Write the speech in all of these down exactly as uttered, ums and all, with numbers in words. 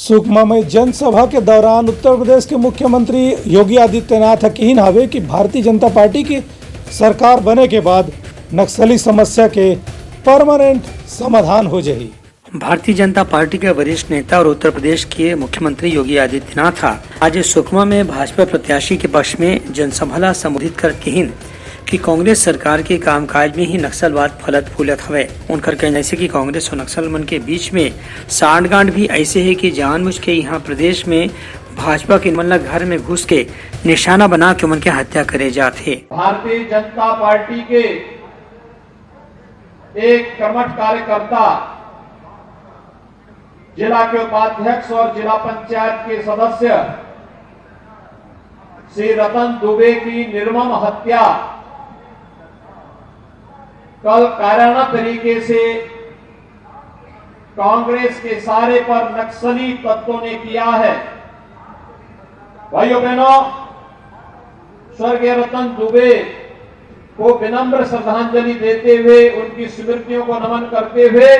सुकमा में जनसभा के दौरान उत्तर प्रदेश के मुख्यमंत्री योगी आदित्यनाथ ह किहिन हवे कि भारतीय जनता पार्टी के सरकार बने के बाद नक्सली समस्या के परमानेंट समाधान हो जाही। भारतीय जनता पार्टी के वरिष्ठ नेता और उत्तर प्रदेश के मुख्यमंत्री योगी आदित्यनाथ ह आज सुकमा में भाजपा प्रत्याशी के पक्ष में जनसभा ला संबोधित करत किहिन कि कांग्रेस सरकार के कामकाज में ही नक्सलवाद फलत फूलत हवय। उनकर कहना हे कि कांग्रेस और नक्सल मन के बीच में सांठगांठ भी ऐसे हे कि जानबूझ के यहाँ प्रदेश में भाजपा के मन ला घर में घुस के निशाना बना के उमन के हत्या करे जात हे। भारतीय जनता पार्टी के एक कर्मठ कार्यकर्ता, जिला के उपाध्यक्ष और जिला पंचायत के सदस्य श्री रतन दुबे की निर्मम हत्या कल कायराना तरीके से कांग्रेस के इशारे पर नक्सली तत्वों ने किया है। भाइयों बहनों, स्वर्गीय रतन दुबे को विनम्र श्रद्धांजलि देते हुए, उनकी स्मृतियों को नमन करते हुए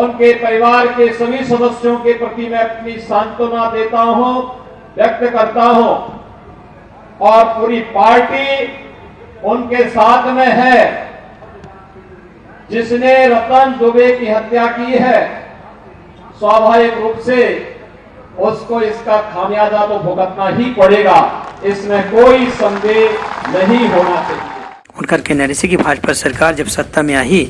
उनके परिवार के सभी सदस्यों के प्रति मैं अपनी सांत्वना देता हूं, व्यक्त करता हूं। और पूरी पार्टी उनके साथ में है। जिसने रतन दुबे की हत्या की है, स्वाभाविक रूप से उसको इसका खामियाजा तो भुगतना ही पड़ेगा, इसमें कोई संदेह नहीं होना चाहिए। उनकर कहना रहिसे कि भाजपा सरकार जब सत्ता में आही,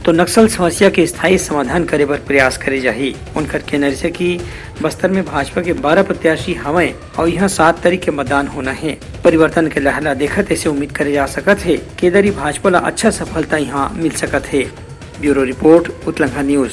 तो नक्सल समस्या के स्थायी समाधान करे बर प्रयास करे जाही। उनकर कहना रहिसे कि बस्तर में भाजपा के बारह प्रत्याशी हवंय और यहाँ सात तारीख के मतदान होना हे। परिवर्तन के लहर ला देखत ऐसे उम्मीद करे जा सकत हे कि एदरी भाजपा ला अच्छा सफलता यहाँ मिल सकत हे। Bureau report, Utlangha news.